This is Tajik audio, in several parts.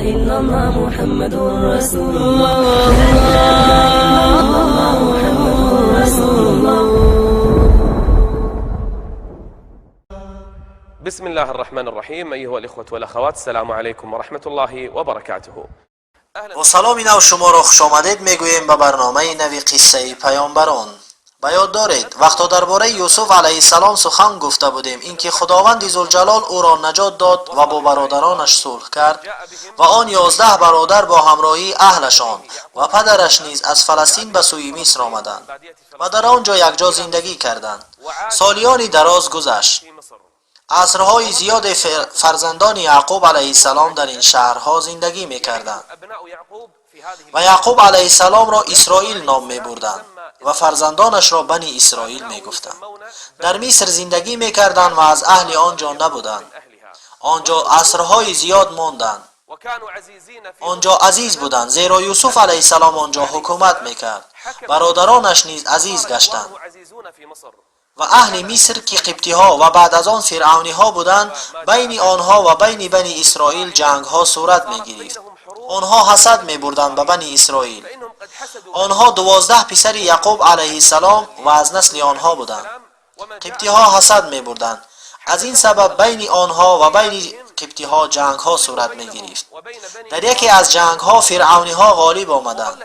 إلا الله محمد رسول الله. لا إله إلا الله محمد رسول الله. بسم الله الرحمن الرحيم. أيها الإخوة والأخوات، السلام عليكم ورحمة الله وبركاته. Бо саломи нав шуморо хушомадед мегӯем ба барномаи нави «Қиссаи паёмбарон». Ба ёд доред, вақто дар бораи Юсуф алайҳиссалом сухан гуфта будем, ин ки Худованди Зулҷалол ӯро наҷот дод ва бо бародаронаш сулҳ кард ва он 11 бародар бо ҳамроҳии аҳлашон ва падараш низ аз Фаластин ба сӯи Миср омаданд ва дар он ҷо якҷо зиндагӣ карданд. Солиёни дароз гузашт. Асрҳои зиёде фарзандони Яъқуб алайҳиссалом дар ин шаҳрҳо зиндагӣ мекарданд ва Яъқуб алайҳиссаломро Исроил ном мебурданд ва фарзандонашро Бани Исроил мегуфтанд. Дар Миср зиндагӣ мекарданд ва аз аҳли он ҷо набуданд. Он ҷо асрҳои зиёд монданд. Он ҷо азиз буданд, зеро Юсуф алайҳиссалом он ҷо ҳукумат мекард. Бародаронаш низ азиз гаштанд ва аҳли Миср, ки қибтиҳо ва баъд аз он фиръавниҳо буданд, байни онҳо ва байни Бани Исроил ҷангҳо сурат мегирифт. Онҳо ҳасад мебурданд ба Бани Исроил. Онҳо 12 писари Яъқуб алайҳиссалом ва аз насли онҳо буданд. Қибтиҳо ҳасад мебурданд. Аз ин сабаб байни онҳо ва байни қибтиҳо ҷангҳо сурат мегирифт. Дар яке аз ҷангҳо фиръавниҳо ғолиб омаданд.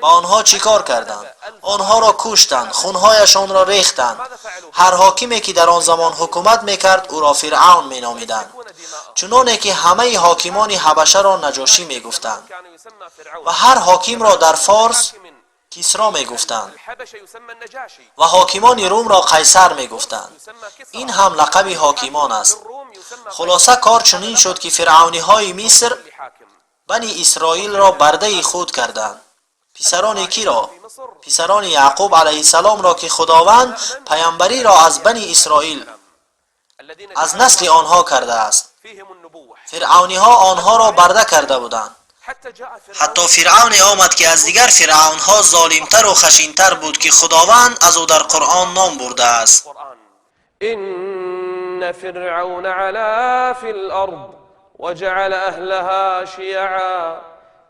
Ба онҳо чӣ кор карданд? Онҳоро куштанд, хунҳояшонро рехтанд. Ҳар ҳокиме ки дар он замон ҳукумат мекард, ӯро Фиръавн меномиданд, чуноне ки ҳамаи ҳокимони Ҳабашаро Наҷошӣ мегуфтанд ва ҳар ҳокимро дар Форс Кисро мегуфтанд ва ҳокимони Румро Қайсар мегуфтанд. Ин ҳам лақаби ҳокимон аст. Хулоса, кор чунин шуд, ки фиръавниҳои Миср Бани Исроилро бардаи худ карданд. Писарони киро? Писарони Яъқуб алайҳиссаломро, ки Худованд паямбариро аз Бани Исроил, аз насли онҳо кардааст. Фиръавниҳо онҳоро барда карда буданд. Ҳатто фиръавне омад, ки аз дигар фиръавнҳо золимтару хашинтар буд, ки Худованд аз ӯ дар Қуръон ном бурдааст. إن فرعون علا في الأرض وجعل أهلها شيعا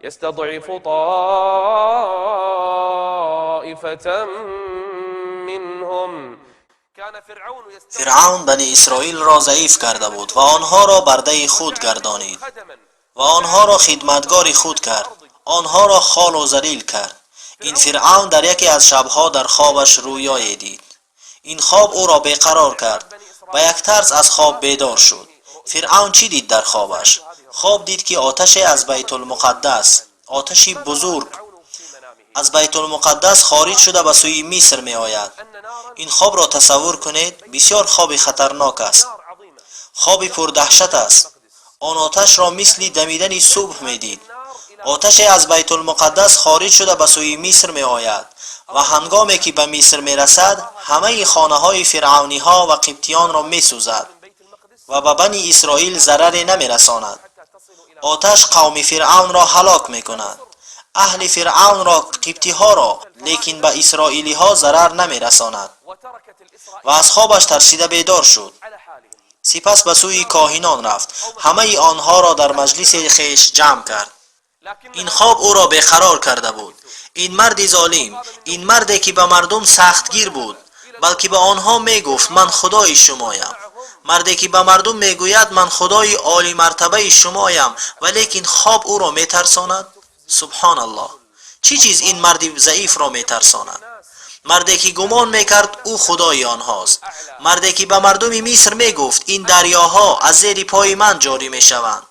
يستضعف طائفة منهم. كان فرعون Фиръавн Бани Исроилро заиф карда буд ва онҳоро бардаи худ гардонид خدما ва онҳоро хидматгори худ кард, онҳоро холу залил кард. Ин фиръавн дар яке аз шабҳо дар хобаш рӯёе дид. Ин хоб ӯро беқарор кард. Ба як тарз аз хоб бедор шуд. Фиръавн чӣ дид дар хобаш? Хоб дид, ки оташе аз Байтулмуқаддас, оташи бузург аз Байтулмуқаддас хориҷ шуда ба сӯи Миср меояд. Ин хобро тасаввур кунед. Бисёр хоби хатарнок аст, хоби пурдаҳшат аст. Он оташро мисли дамидани субҳ медид. Оташе аз Байтулмуқаддас хориҷ шуда ба сӯи Миср меояд ва ҳангоме ки ба Миср мерасад, ҳамаи хонаҳои фиръавниҳо ва қибтиёнро месӯзад ва ба Бани Исроил зараре намерасонад. Оташ қавми фиръавнро ҳалок мекунад, аҳли фиръавнро, қибтиҳоро, лекин ба исроилиҳо зарар намерасонад. Ва аз хобаш тарсида бедор шуд. Сипас ба сӯи коҳинон рафт, ҳамаи онҳоро дар маҷлиси хеш ҷамъ кард. Ин хоб ӯро беқарор карда буд. Ин марди золим, ин марде ки ба мардум сахтгир буд, балки ба онҳо мегуфт: «Ман худои шумоям». Марде ки ба мардум мегӯяд: «Ман худои олимартабаи шумоям», валекин хоб ӯро метарсонад. Субҳоналлоҳ! Чӣ чиз ин марди заифро метарсонад? Марде ки гумон мекард, ӯ худои онҳост, марде ки ба мардуми Миср мегуфт: «Ин дарёҳо аз зери пои ман ҷорӣ мешаванд».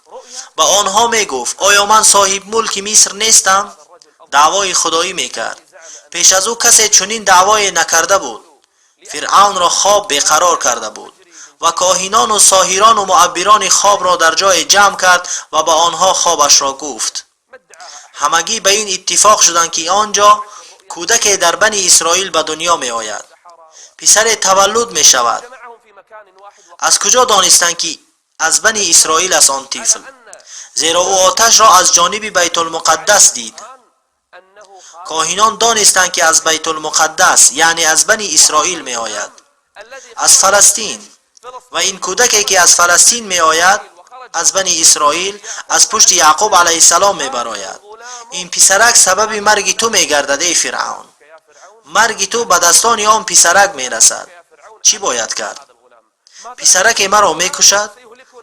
Ба онҳо мегуфт: «Оё ман соҳибмулки Миср нестам?» Даъвои худоӣ мекард. Пеш аз ӯ касе чунин даъвое накарда буд. Фиръавнро хоб беқарор карда буд ва коҳинону соҳирону муаббирони хобро дар ҷое ҷамъ кард ва ба онҳо хобашро гуфт. Ҳамагӣ ба ин иттифоқ шуданд, ки он ҷо кӯдаке дар Бани Исроил ба дунё меояд, писаре таваллуд мешавад. Аз куҷо донистанд, ки аз Бани Исроил аст он тифл? Зеро ӯ оташро аз ҷониби Байтулмуқаддас дид. Коҳинон донистанд, ки аз Байтулмуқаддас, яъне аз Бани Исроил меояд, аз Фаластин. Ва ин кӯдаке ки аз Фаластин меояд. Аз Бани Исроил аз пушти Яъқуб алайҳиссалом мебарояд. Ин писарак сабаби марги ту мегардад, эй Фиръавн. Марги ту ба дастони он писарак мерасад. Чӣ бояд кард? Писараке маро мекушад?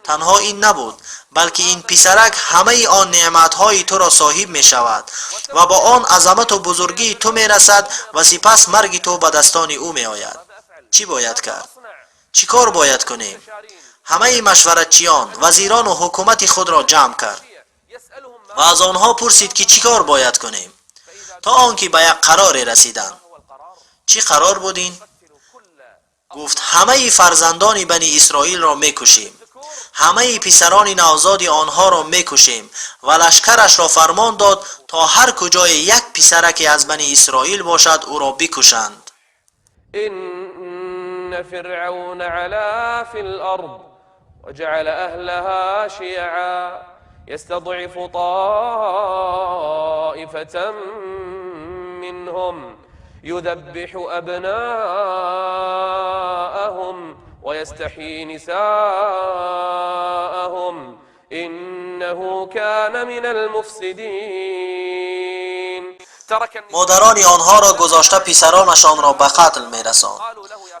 Танҳо ин набуд, балки ин писарак ҳамаи он неъматҳои туро соҳиб мешавад ва бо он азамату бузургии ту мерасад ва сипас марги ту ба дастони ӯ меояд. Чӣ бояд кард? Чӣ кор бояд кунем? Ҳамаи машваратчиён, вазирону ҳукумати худро ҷамъ кард ва аз онҳо пурсид, ки чӣ кор бояд кунем, то он ки ба як қароре расиданд. Чӣ қарор буд ин? Гуфт: ҳамаи фарзандони Бани Исроилро мекушем, ҳамаи писарони навзоди онҳоро мекушем. Ва лашкарашро фармон дод, то ҳар куҷое як писараке аз Бани Исроил бошад, ӯро бикушанд. إن فرعون علا في الأرض وجعل أهلها شيعا يستضعف طائفة منهم يذبح أبناءهم ويستحيي نساءهم إنه كان من المفسدين. ترك Модарони онҳоро гузошта, писаронашонро ба қатл мерасонд.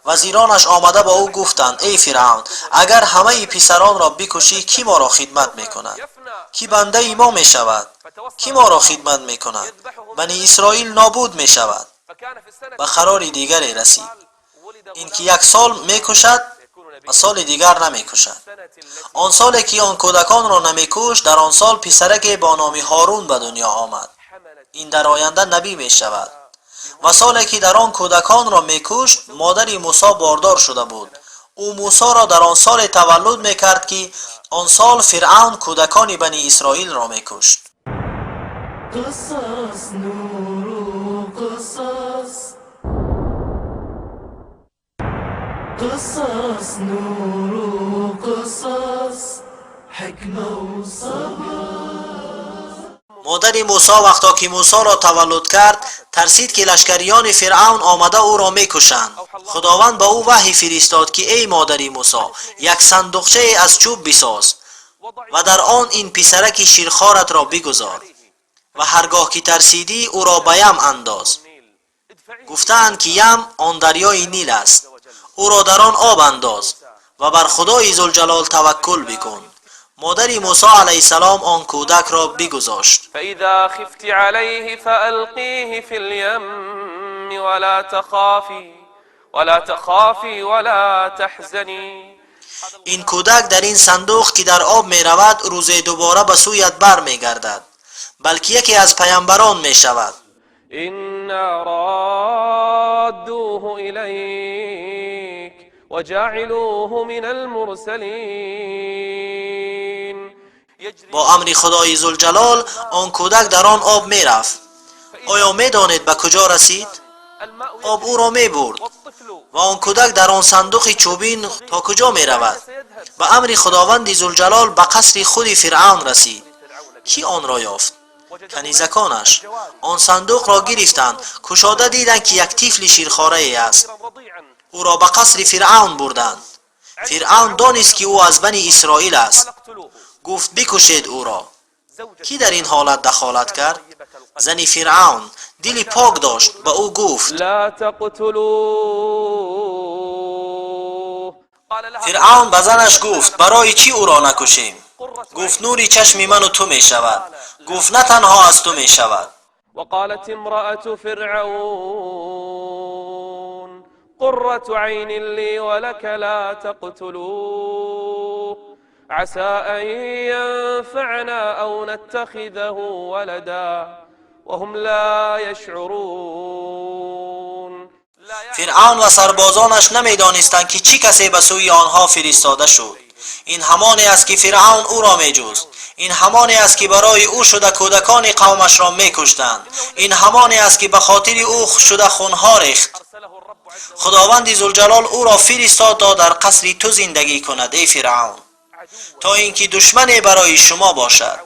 Вазиронаш омада ба ӯ гуфтанд: эй Фиръавн, агар ҳамаи писаронро бикушӣ, кӣ моро хидмат мекунад? Кӣ бандаи мо мешавад? Кӣ моро хидмат мекунад? Бани Исроил нобуд мешавад. Ба қарори дигаре расид, ин ки як сол мекушад ва соли дигар намекушад. Он соле ки он кӯдаконро намекушт, дар он сол писараке бо номи Ҳорун ба дунё омад. Ин дар оянда набӣ мешавад. Ва соле ки дар он кӯдаконро мекушт, модари Мусо бордор шуда буд. Ӯ Мусоро дар он соле таваллуд мекард, ки он сол Фиръавн кӯдакони Бани Исроилро мекушт. قصص نور قصص قصص نور قصص حكمة وصبر. Модари Мусо вақто ки Мусоро таваллуд кард, тарсид, ки лашкариёни Фиръавн омада ӯро мекушанд. Худованд ба ӯ ваҳй фиристод, ки эй модари Мусо, як сандуқчае аз чӯб бисоз ва дар он ин писараки ширхоратро бигузор ва ҳар гоҳ ки тарсидӣ, ӯро ба ям андоз. Гуфтаанд, ки ям он дарёи Нил аст. Ӯро дар он об андоз ва бар Худои Зулҷалол таваккул бикун. Модари Мусо алайҳиссалом он кӯдакро бигузошт. فإذا خفت عليه فألقيه في اليم ولا تخافي ولا تخافي ولا تحزني. Ин кӯдак дар ин сандуқ, ки дар об меравад, рӯзе дубора ба сӯят бармегардад, балки яке аз паямбарон мешавад. إنا رادوه إليك وجاعلوه من المرسلين. Бо амри Худои Зулҷалол он кӯдак дар он об мерафт. Оё медонед, ба куҷо расид? Об ӯро мебурд ва он кӯдак дар он сандуқи чӯбин то куҷо меравад? Ба амри Худованди Зулҷалол ба қасри худи Фиръавн расид. Кӣ онро ёфт? Канизаконаш он сандуқро гирифтанд, кушода диданд, ки як тифли ширхорае аст. Ӯро ба қасри Фиръавн бурданд. Фиръавн донист, ки ӯ аз Бани Исроил аст. Гуфт: бикушед ӯро. Кӣ дар ин ҳолат дахолат кард? Зани Фиръавн дили пок дошт, ба ӯ гуфт: لا تقتلوه. قال لها Фиръавн ба занаш гуфт: барои чӣ ӯро накушем? Гуфт: нури чашми ману ту мешавад. Гуфт: на танҳо аз ту мешавад. وقالت امرأة فرعون قرة عين لي ولك لا تقتلوه عسى أن ينفعنا أو نتخذه ولدا وهم لا يشعرون. Фиръавн ва сарбозонаш намедонистанд, ки чӣ касе ба сӯи онҳо фиристода шуд. Ин ҳамоне аст, ки Фиръавн ӯро меҷуст. Ин ҳамоне аст, ки барои ӯ шуда кӯдакони қавмашро мекуштанд. Ин ҳамоне аст, ки ба хотири ӯ шуда хунҳо рехт. Худованди Зулҷалол ӯро фиристод, то дар қасри ту зиндагӣ кунад, эй Фиръавн, то ин ки душмане барои шумо бошад.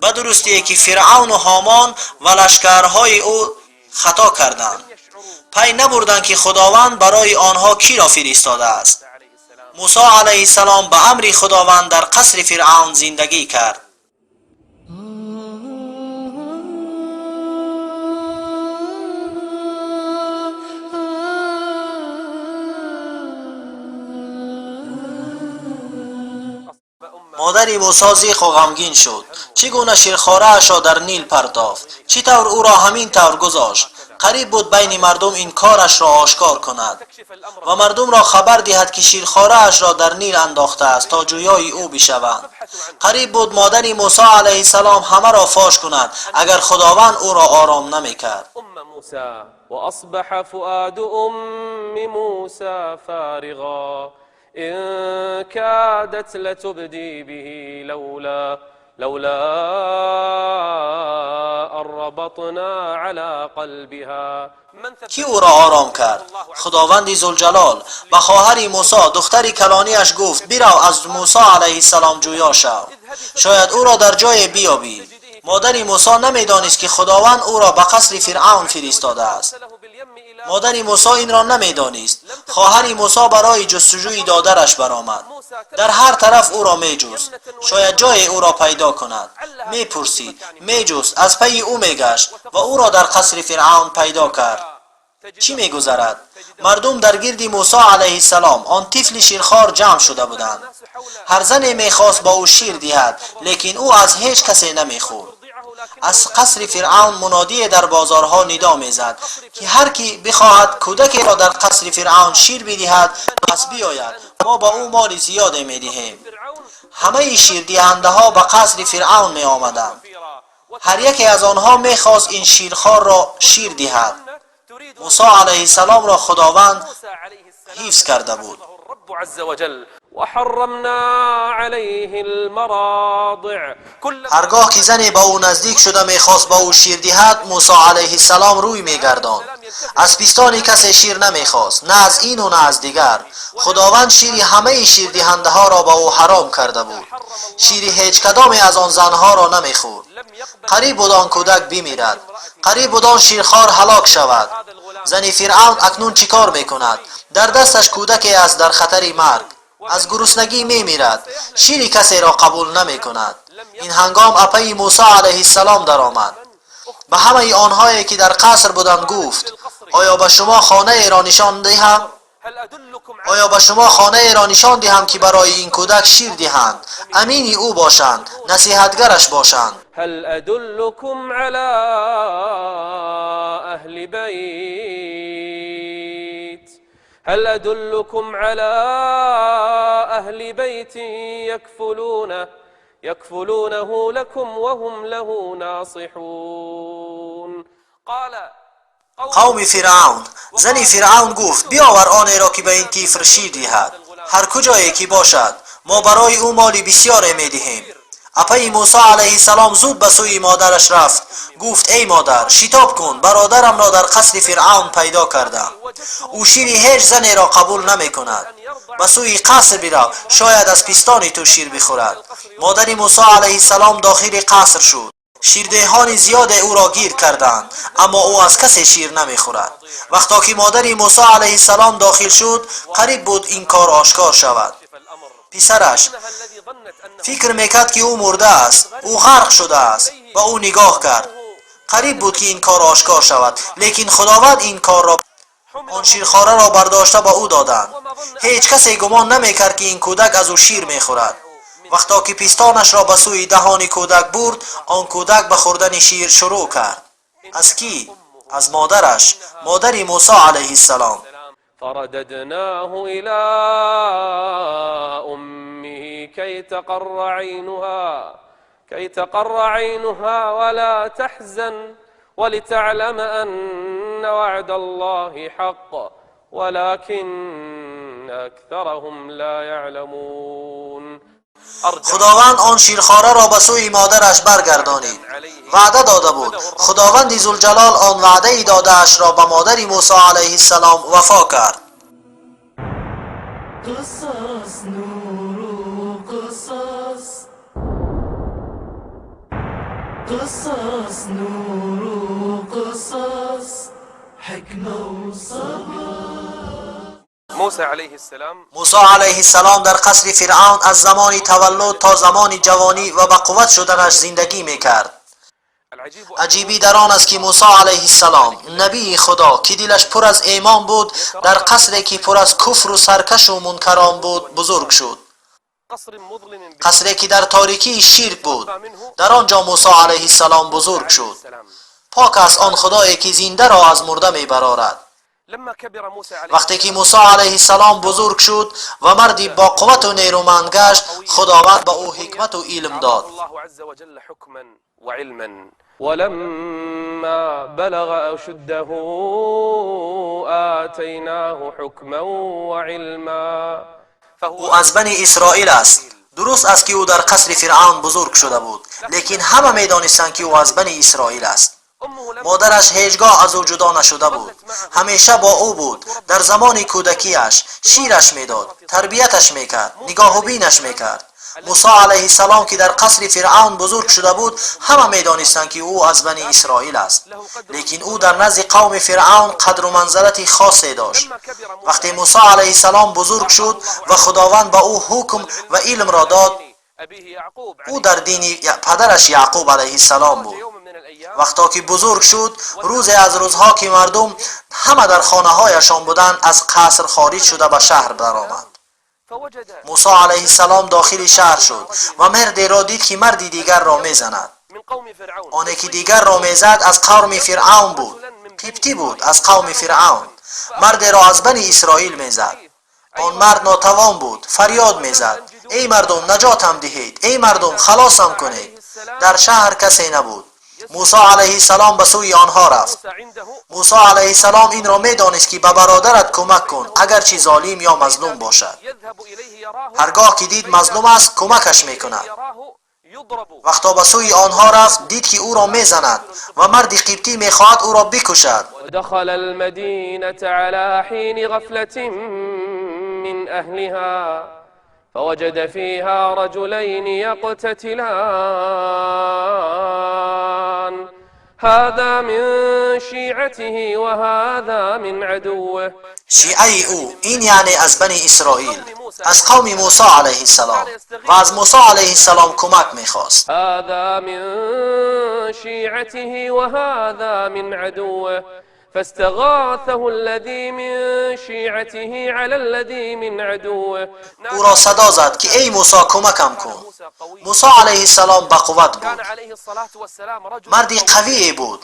Ба дурустие ки Фиръавну Ҳомон ва лашкарҳои ӯ хато карданд, пай набурданд, ки Худованд барои онҳо киро фиристодааст. Мусо алайҳиссалом ба амри Худованд дар қасри Фиръавн зиндагӣ кард. Модари Мусо зиқу ғамгин шуд. Чӣ гуна ширхораашро дар Нил партофт? Чӣ тавр ӯро ҳамин тавр гузошт? Қариб буд байни мардум ин корашро ошкор кунад ва мардумро хабар диҳад, ки ширхораашро дар Нил андохтааст, то ҷӯёи ӯ бишаванд. Қариб буд модари Мусо алайҳиссалом ҳамаро фош кунад, агар Худованд ӯро ором намекард. وأصبح فؤاد أم موسى فارغا إن كادت لتبدي به لولا أن ربطنا على قلبها. Кӣ ӯро ором кард? Худованди Зулҷалол ба хоҳари Мусо, духтари калониаш гуфт: бирав, аз Мусо алайҳиссалом ҷӯё шав, шояд ӯро дар ҷое биёбӣ. Модари Мусо намедонист, ки Худованд ӯро ба қасри Фиръавн фиристодааст. Модари Мусо инро намедонист. Хоҳари Мусо барои ҷустуҷӯи додараш баромад. Дар ҳар тараф ӯро меҷуст, шояд ҷое ӯро пайдо кунад. Мепурсид, меҷуст, аз пайи ӯ мегашт ва ӯро дар қасри Фиръавн пайдо кард. Чӣ мегузарад? Мардум дар гирди Мусо алайҳиссалом, он тифли ширхор, ҷамъ шуда буданд. Ҳар зане мехост ба ӯ шир диҳад, лекин ӯ аз ҳеҷ касе намехӯрд. Аз қасри Фиръавн мунодие дар бозорҳо нидо мезад, ки ҳар кӣ бихоҳад кӯдакеро дар қасри Фиръавн шир бидиҳад, пас биёяд, мо ба ӯ моли зиёде медиҳем. Ҳамаи ширдиҳандаҳо ба қасри Фиръавн меомаданд. Ҳар яке аз онҳо мехост ин ширхорро шир диҳад. Мусо алайҳиссаломро Худованд ҳифз карда буд. Ҳаргоҳ ки зане ба ӯ наздик шуда мехост ба ӯ шир диҳад, Мусо алайҳиссалом рӯй мегардонд. Аз пистони касе шир намехост, на аз ину на аз дигар. Худованд шири ҳамаи ширдиҳандаҳоро ба ӯ ҳаром карда буд. Шири ҳеҷ кадоме аз он занҳоро намехӯрд. Қариб буд он кӯдак бимирад. Қариб буд он ширхор ҳалок шавад. Зани Фиръавн акнун чӣ кор мекунад? Дар дасташ кӯдаке аст дар хатари марг. Аз гуруснагӣ мемирад. Шири касеро қабул намекунад. Ин ҳангом апаи Мусо алайҳиссалом даромад. Ба ҳамаи онҳое ки дар қаср буданд гуфт: оё ба шумо хонаеро нишон диҳам? Оё ба шумо хонаеро нишон диҳам, ки барои ин кӯдак шир диҳанд, амини ӯ бошанд, насиҳатгараш бошанд? هل أدلكم على أهل بيت هل أدلكم على أهل بيت يكفلونه لكم وهم له ناصحون. قال қавми Фиръавн. Зани Фиръавн гуфт: биёвар онеро, ки ба ин тифл шир диҳад, ҳар куҷое ки бошад, мо барои ӯ моли бисёре медиҳем. Апаи Мусо алайҳиссалом зуд ба сӯи модараш рафт. Гуфт: эй модар, шитоб кун, бародарамро дар қасри Фиръавн пайдо кардам. Ӯ шири ҳеҷ занеро қабул намекунад. Ба сӯи қаср бирав, шояд аз пистони ту шир бихӯрад. Модари Мусо алайҳиссалом дохили қаср шуд. Ширдеҳони зиёде ӯро гир карданд, аммо ӯ аз касе шир намехӯрад. Вақто ки модари Мусо алайҳиссалом дохил шуд, қариб буд ин кор ошкор шавад. Писараш фикр мекард, ки ӯ мурдааст, ӯ ғарқ шудааст. Ба ӯ нигоҳ кард. Қариб буд, ки ин кор ошкор шавад, лекин Худованд ин корро он ширхораро бардошта ба ӯ доданд. Ҳеҷ касе гумон намекард, ки ин кӯдак аз ӯ шир мехӯрад. Вақто ки пистонашро ба сӯи даҳони кӯдак бурд, он кӯдак ба хӯрдани шир шурӯъ кард. Аз кӣ? Аз модараш, модари Мусо алайҳиссалом. فرددناه إلى أمه كي تقر عينها ولا تحزن ولتعلم أن وعد الله حق ولكن أكثرهم لا يعلمون. Худованд он ширхораро ба сӯи модараш баргардонид. Ваъда дода буд. Худованди Зулҷалол он ваъдаи додаашро ба модари Мусо алайҳиссалом вафо кард. قصص نور قصص قصص نور قصص حكمة وصبر. موسى عليه السلام Мусо алайҳиссалом дар қасри Фиръавн аз замони таваллуд то замони ҷавонӣ ва ба қувват шуданаш зиндагӣ мекард. العجيب Аҷибӣ дар он аст, ки Мусо алайҳиссалом, набии Худо, ки дилаш пур аз имон буд, дар қасре ки пур аз куфру саркашу мункарон буд, бузург шуд. قصر مظلم Қасре ки дар торикии ширк буд, дар он ҷо Мусо алайҳиссалом бузург шуд. السلام. Пок аст он Худое, ки зиндаро аз мурда мебарорад. لما كبر موسى عليه Вақте ки Мусо алайҳиссалом бузург шуд ва марди бо қуввату нерӯманд гашт, Худованд ба ӯ ҳикмату илм дод. أعطاه الله عز وجل حكما وعلما. ولما بلغ أشده آتيناه حكما وعلما. Ӯ аз Бани Исроил аст. Дуруст аст, ки ӯ дар қасри Фиръавн бузург шуда буд, лекин ҳама медонистанд, ки ӯ аз Бани Исроил аст. أمه لم Модараш ҳеҷ гоҳ аз ӯ ҷудо нашуда буд, ҳамеша бо ӯ буд. Дар замони кӯдакиаш шираш медод, тарбияташ мекард, нигоҳубинаш мекард. Мусо алайҳиссалом, ки дар қасри Фиръавн бузург шуда буд, ҳама медонистанд, ки ӯ аз Бани Исроил аст, лекин ӯ дар назди қавми Фиръавн қадру манзалати хосе дошт. لما كبر موسى Вақте Мусо алайҳиссалом бузург шуд ва Худованд ба ӯ ҳукм ва илмро дод, أبيه يعقوب ӯ дар дини падараш Яъқуб алайҳиссалом буд. يوم من الأيام Вақто ки бузург шуд, рӯзе аз рӯзҳо, ки мардум ҳама дар хонаҳояшон буданд, аз қаср хориҷ шуда ба шаҳр даромад. فوجد Мусо алайҳиссалом дохили шаҳр шуд ва мардеро дид, ки марди дигарро мезанад. من قوم فرعون. Оне ки дигарро мезад, аз қавми Фиръавн буд, қибтӣ буд, аз қавми Фиръавн мардеро аз Бани Исроил мезад. Он мард нотавон буд, фарёд мезад: «Эй мардум, наҷотам диҳед! Эй мардум, халосам кунед!» Дар шаҳр касе набуд. Мусо алайҳиссалом ба сӯи онҳо рафт. موسى عنده Мусо алайҳиссалом инро медонист, ки ба бародарат кӯмак кун, агарчи золим ё мазлум бошад. يذهب إليه يراه Ҳаргоҳ ки дид мазлум аст, кӯмакаш мекунад. يراه يضرب. Вақто ба сӯи онҳо рафт, дид, ки ӯро мезанад ва марди қибтӣ мехоҳад ӯро бикушад. ودخل المدينة على حين غفلة من أهلها فوجد فيها رجلين يقتتلان، هذا من شيعته وهذا من عدوه. Шиаи ӯ, ин яъне аз Бани Исроил, аз қавми Мусо алайҳиссалом, ва аз Мусо алайҳиссалом кӯмак мехост. هذا من شيعته وهذا من عدوه، فاستغاثه الذي من شيعته على الذي من عدوه. Ӯро садо зад, ки эй Мусо, кӯмакам кун. موسى قوي. Мусо алайҳиссалом бақувват буд. كان عليه الصلاة والسلام رجل Марди қавие буд,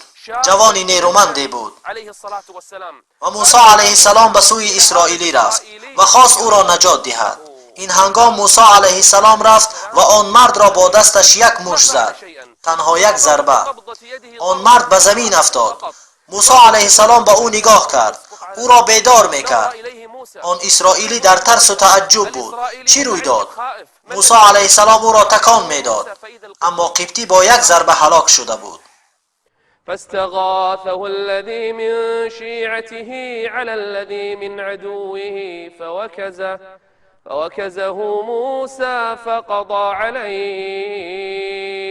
ҷавони нерӯманде буд. عليه الصلاة والسلام. Ва Мусо алайҳиссалом ба сӯи исроилӣ рафт ва хост ӯро наҷот диҳад. Ин ҳангом Мусо алайҳиссалом рафт ва он мардро бо дасташ як мушт зад, танҳо як зарба. قبضة يده Он мард ба замин афтод. Мусо алайҳиссалом ба ӯ нигоҳ кард, ӯро бедор мекард. إليه موسى. Он исроилӣ дар тарсу тааҷҷуб буд: чӣ рӯй дод? خائف. Мусо алайҳиссалом ӯро такон медод, аммо қибтӣ бо як зарба ҳалок шуда буд. فاستغاثه الذي من شيعته على الذي من عدوه فوكزه موسى فقضى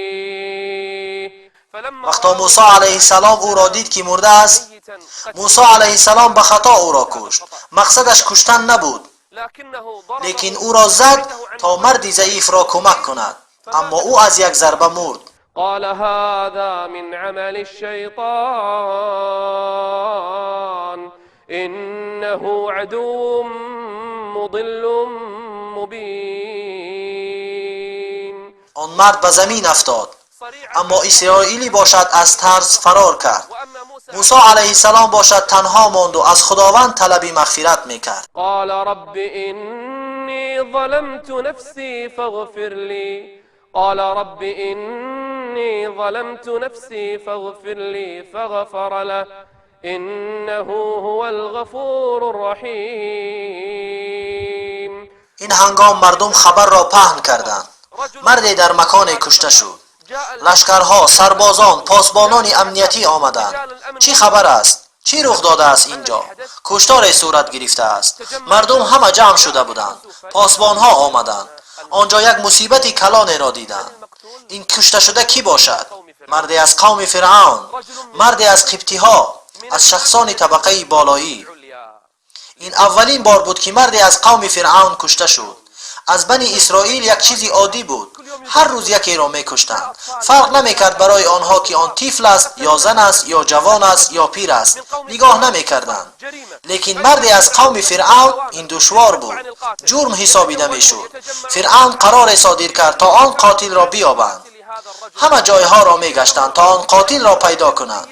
عليه. فلما Вақто Мусо алайҳиссалом ӯро дид, ки мурда аст, ميتا قتل Мусо алайҳиссалом ба хато ӯро кушт, мақсадаш куштан набуд, لكنه ضربه лекин ӯро зад, то марди заифро кӯмак кунад, аммо ӯ аз як зарба мурд. قال هذا من عمل الشيطان، إنه عدو مضل مبين. Он мард ба замин афтод, صريعا. Аммо исроилӣ бошад, аз тарс фарор кард. وأما موسى Мусо алайҳиссалом бошад, танҳо монду аз Худованд талаби мағфират мекард. قال رب إني ظلمت نفسي فاغفر لي. قال رب إني ظلمت نفسي فاغفر لي، فغفر له، إنه هو الغفور الرحيم. Ин ҳангом мардум хабарро паҳн карданд: марде дар маконе кушта шуд. جاء Лашкарҳо, сарбозон, посбонони амниятӣ омаданд. Чӣ хабар аст? Чӣ рух додааст? Ин ҷо кушторе сурат гирифтааст. Мардум ҳама ҷамъ шуда буданд. Посбонҳо омаданд, он ҷо як мусибати калонеро диданд. Ин кушташуда кӣ бошад? Марде аз қавми Фиръавн, марде аз қибтиҳо, аз шахсони табақаи болоӣ. العليا. Ин аввалин бор буд, ки марде аз қавми Фиръавн кушта шуд. Аз Бани Исроил як чизи оддӣ буд. Ҳар рӯз якеро мекуштанд. Фарқ намекард барои онҳо, ки он тифл аст ё зан аст ё ҷавон аст ё пир аст. Нигоҳ намекарданд. Лекин марде аз қавми Фиръавн ин душвор буд. Ҷурм ҳисобида мешуд. Фиръавн қароре содир кард, то он қотилро биёбанд. Ҳама ҷойҳоро мегаштанд, то он қотилро пайдо кунанд.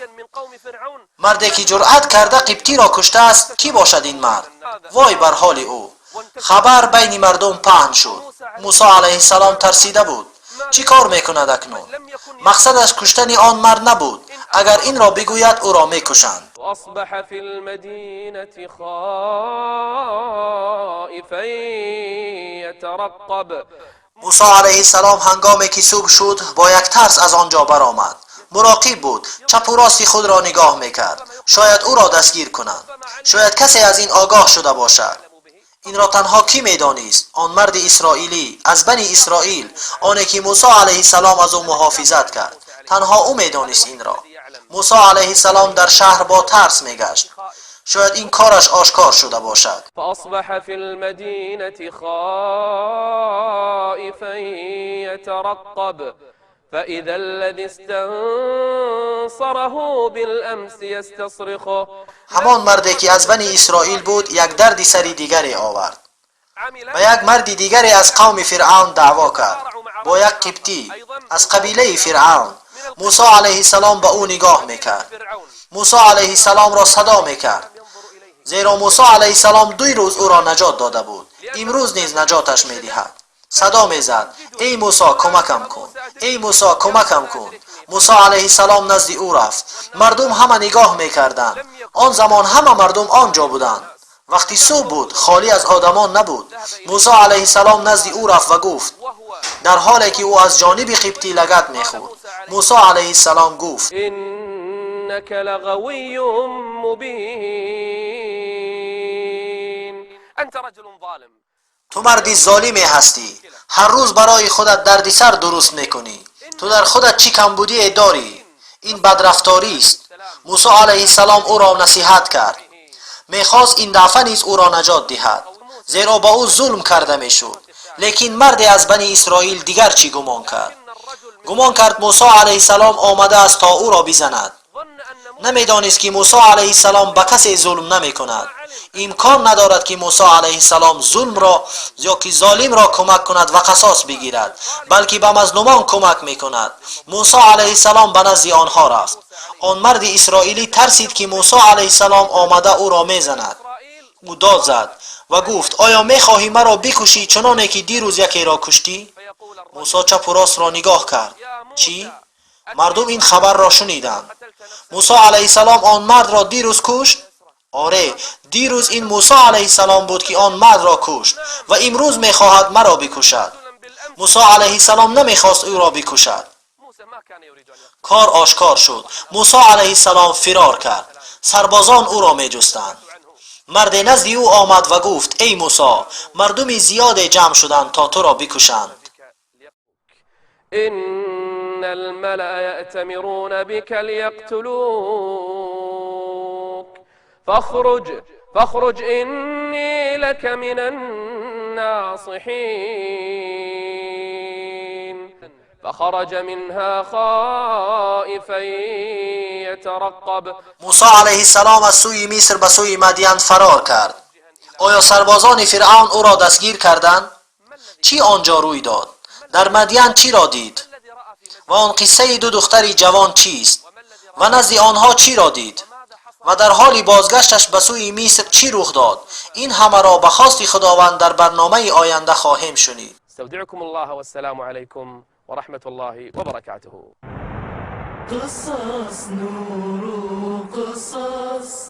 Марде ки ҷуръат карда қибтиро куштааст, кӣ бошад ин мард? Вой бар ҳоли ӯ! Хабар байни мардум паҳн шуд. Мусо алайҳиссалом тарсида буд. Чӣ кор мекунад акнун? Мақсадаш куштани он мард набуд. Агар инро бигӯяд, ӯро мекушанд. وأصبح في المدينة خائفا يترقب. Мусо алайҳиссалом ҳангоме ки субҳ шуд, бо як тарс аз он ҷо баромад. Муроқиб буд, чапу рости худро нигоҳ мекард. Шояд ӯро дастгир кунанд. Шояд касе аз ин огоҳ шуда бошад. Инро танҳо кӣ медонист? Он марди исроилӣ аз Бани Исроил, оне ки Мусо алайҳиссалом аз ӯ муҳофизат кард. Танҳо ӯ медонист инро. Мусо алайҳиссалом дар шаҳр бо тарс мегашт. Шояд ин кораш ошкор шуда бошад. فأصبح في المدينة خائفا يترقب، فإذا الذي استنصره بالأمس يستصرخه. Ҳамон марде ки аз Бани Исроил буд, як дарди сари дигаре овард. Ба як марди дигаре аз қавми Фиръавн даъво кард бо як қибтӣ аз қабилаи Фиръавн. Мусо алайҳиссалом ба ӯ нигоҳ мекард. Мусо алайҳиссаломро садо мекард, зеро Мусо алайҳиссалом 2 рӯз ӯро наҷот дода буд, имрӯз низ наҷоташ медиҳад. Садо мезад: «Эй Мусо, кӯмакам кун! Эй Мусо, кӯмакам кун!» Мусо алайҳиссалом назди ӯ рафт. Мардум ҳама нигоҳ мекарданд. Он замон ҳама мардум он ҷо буданд. Вақти субҳ буд, холӣ аз одамон набуд. Мусо алайҳиссалом назди ӯ рафт ва гуфт, дар ҳоле ки ӯ аз ҷониби қибтӣ лагат мехӯрд, Мусо алайҳиссалом гуфт: إنك لغوي مبين، أنت رجل ظالم. Ту марди золиме ҳастӣ. Ҳар рӯз барои худат дардисар дуруст мекунӣ. Ту дар худат чӣ камбудие дорӣ? Ин бадрафторист. Мусо алайҳиссалом ӯро насиҳат кард. Мехост ин дафъа низ ӯро наҷот диҳад, зеро ба ӯ зулм карда мешуд. Лекин марде аз Бани Исроил дигар чӣ гумон кард? Гумон кард, Мусо алайҳиссалом омадааст, то ӯро бизанад. Намедонист, ки Мусо алайҳиссалом ба касе зулм намекунад. Имкон надорад, ки Мусо алайҳиссалом зулмро ё ки золимро кӯмак кунад ва қасос бигирад, балки ба мазлумон кӯмак мекунад. Мусо алайҳиссалом ба назди онҳо рафт. Он марди исроилӣ тарсид, ки Мусо алайҳиссалом омада ӯро мезанад. Ӯ дод зад ва гуфт: «Оё мехоҳӣ маро бикушӣ, чуноне ки дирӯз якеро куштӣ?» Мусо чапу ростро нигоҳ кард. Чӣ? Мардум ин хабарро шуниданд. Мусо алайҳиссалом он мардро дирӯз кушт. Оре, дирӯз ин Мусо алайҳиссалом буд, ки он мардро кушт, ва имрӯз мехоҳад маро бикушад. Мусо алайҳиссалом намехост ӯро бикушад. Кор ошкор шуд. Мусо алайҳиссалом фирор кард. Сарбозон ӯро меҷустанд. Марде назди ӯ омад ва гуфт: «Эй Мусо, мардуми зиёде ҷамъ шуданд, то туро бикушанд». إن الملأ يأتمرون بك ليقتلوك، فاخرج فاخرج، إني لك من الناصحين. فخرج منها خائفا يترقب. Мусо алайҳиссалом аз сӯи Миср ба сӯи Мадиян фарор кард. Оё сарбозони Фиръавн ӯро дастгир карданд? Чӣ он ҷо рӯй дод? Дар Мадиян чиро дид? Ва он қиссаи ду духтари ҷавон чист? Ва назди онҳо чиро дид? Ва дар ҳоли бозгашташ ба сӯи Миср чӣ рух дод? Ин ҳамаро ба хости Худованд дар барномаи оянда хоҳем шунид. استودعكم الله، والسلام عليكم ورحمة الله وبركاته. قصص نور قصص.